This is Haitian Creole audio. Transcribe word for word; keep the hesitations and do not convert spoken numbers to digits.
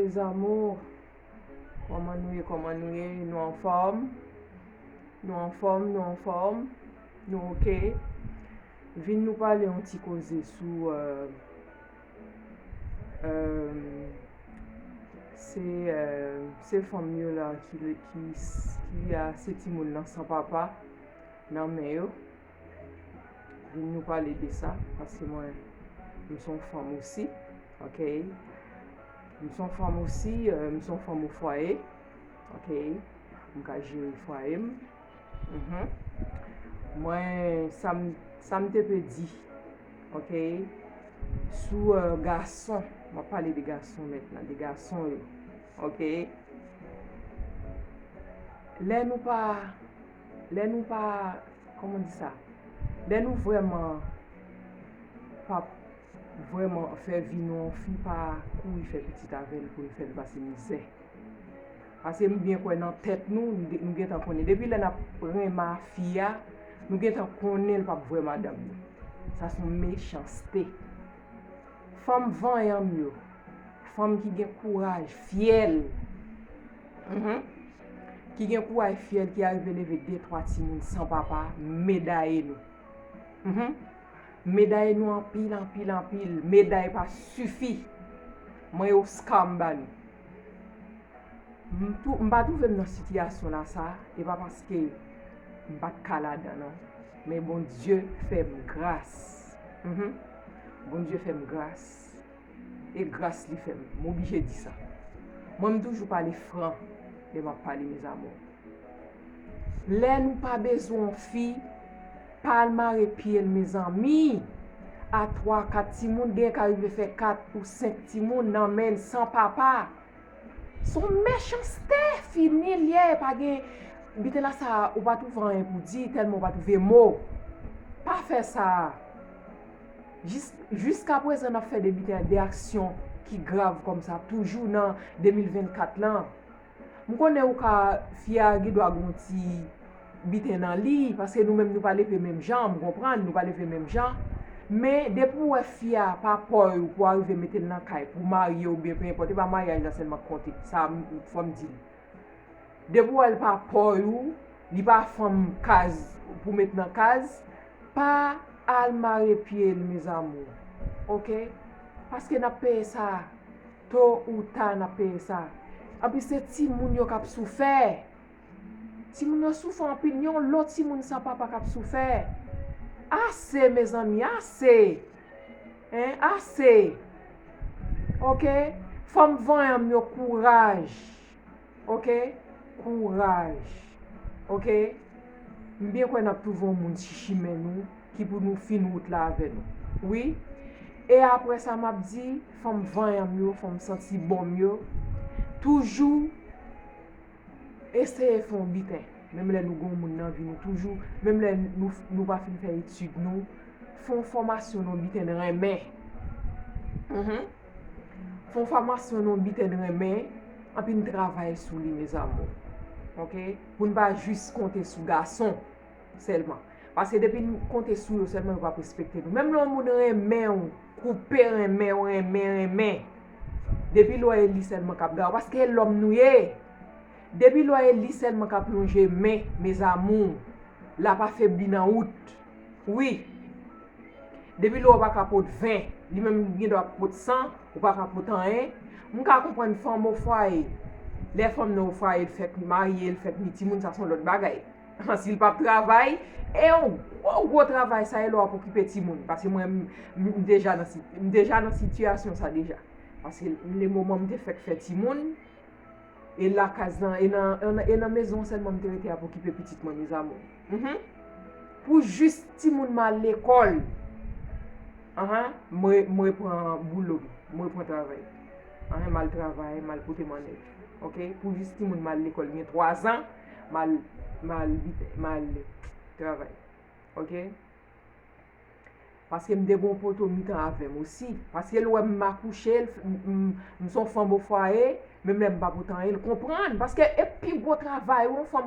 Mes amours, kòman nou ye, kòman nou ye? Nou anfòm? Nou anfòm, nou anfòm? Nou oke? Vin nou pale yon ti koze sou, euh, euh, se, euh, se fanm yo la ki, ki, ki a se timoun nan san papa nan men yo. Vin nou pale de sa, paske mwen, m se yon fanm osi, oke? M se yon fanm osi, euh, m se yon fanm o fwaye, oke? M ka jere fwaye m. Mhm. Mwen, sa m, sa m te pe di, oke? Sou, euh, gason, m ap pale de gason mentnan, de gason yo, oke? Lè nou pa, lè nou pa, kòman di sa? Lè nou vrèman p ap vrèman fè vi nou, yon fi pa kouri fè pitit avè l pou l fè l pase mizè. Paske m byen kwè nan tèt nou, nou de-, nou gentan konnen. Depi lè n ap renmen fi a, nou gentan konnen l p ap vrè madanm li. Sa se yon mechanste. Fanm vanyan m yo, fanm ki gen kouraj, fyèl, mhm, ki gen kouraj, fyèl, ki arive leve de twa timoun san papa, medaye nou. Mhm. Medaye nou anpil, anpil, anpil. Meday pa sifi. Mwen, Oscar, m ba nou. M tou-, m pa twouve m nan sitiyasyon la sa, e pa paske m pa t ka ladan, non. Men Bondye fè m gras. Mhm. Bondye fè m gras. E gras li fè m. M oblije di sa. Mwen, m toujou pale fran lè m ap pale, mes amours. Lè nou pa bezwen yon fi, pa al mare pye l, mezanmi. A twa, kat timoun, gen ka rive fè kat ou senk timoun nan men l san papa. Se yon mechanste fini l ye, pa gen, biten la sa, ou pa twouve anyen pou di, tèlman ou pa twouve mo. Pa fè sa. Jis-, jiskaprezan, n ap fè de biten, de aksyon ki grav kòmsa, toujou nan de mil vennkat lan. M konnen ou ka, fi a gen dwa gen yon ti biten nan li, paske nou menm nou pa leve menm jan, m konprann, nou pa leve menm jan. Men, depi w wè fi a pa paw ou pou arive mete l nan kay, pou marye oubyen pe enpòt, e pa maryaj la sèlman k konte, sa m, fò m di l. Depi w wè l pa paw ou, li pa fanm kaz pou met nan kaz, pa al mare pye l, mes amours. Oke? Paske n ap peye sa. To ou ta, n ap peye sa. Anpi se timoun yo k ap soufè. Timoun yo soufè anpil. Yon lo timoun san papa k ap soufè. Ase, mezanmi, ase. Hein, ase. Oke? Fanm vanyan m yo, kouraj. Oke? Kouraj. Oke? M byen kwè n ap twouve yon moun si chimen nou ki pou nou fin wout la avè nou. Wi. E apre sa, m ap di, fanm vanyan m yo, fanm santi bon m yo, toujou eseye fè yon biten. Menm lè nou gen yon moun nan vi nou, toujou, menm lè nou, nou pa fin fè etid nou, fè yon fòmasyon nan yon biten n renmen. Mhm. Fè yon fòmasyon nan yon biten n renmen, anpi n travay sou li, mes amours. Oke? Pou n pa jis konte sou gason sèlman. Paske depi n konte sou yo sèlman, yo p ap respekte nou. Menm lè yon moun renmen w, koupe renmen w, renmen, renmen. Depi lè w wè e li sèlman k ap gade w, paske e lòm nou ye. Depi lè w wè e li sèlman k ap lonje men, mes amours, l ap afebli nan wout. Wi. Depi lè w pa ka pot ven, li menm li gen dwa pot san, ou pa ka pot anyen. M ka konprann fanm o fwaye. Lè fanm nan o fwaye, l fèk marye, l fèk ni timoun, sa se yon lòt bagay. Si l p ap travay, e yon gwo, gwo travay sa ye lè w ap okipe timoun. Paske mwen, m, m, m deja nan si-, m deja nan sitiyasyon sa deja. Paske le moman m te fèk fè timoun, e lakaz lan, e nan, e nan, e nan mezon sèlman m te rete ap okipe pitit mwen, mes amours. Mhm. Pou jis timoun m al lekòl. Ahan, mwen, mwen pran boulo, mwen pran travay. Ahan, m al travay, m al pote mannèt. Oke? Pou jis timoun m al lekòl, gen twa zan, m al, m al biten, m al travay. Oke? Paske m te gen yon poto mitan avè m osi. Paske l wè m akouche, l, m, m, m se yon fanm o fwaye, menm lè m pa pote anyen, l konprann. Paske e pi gwo travay yon fanm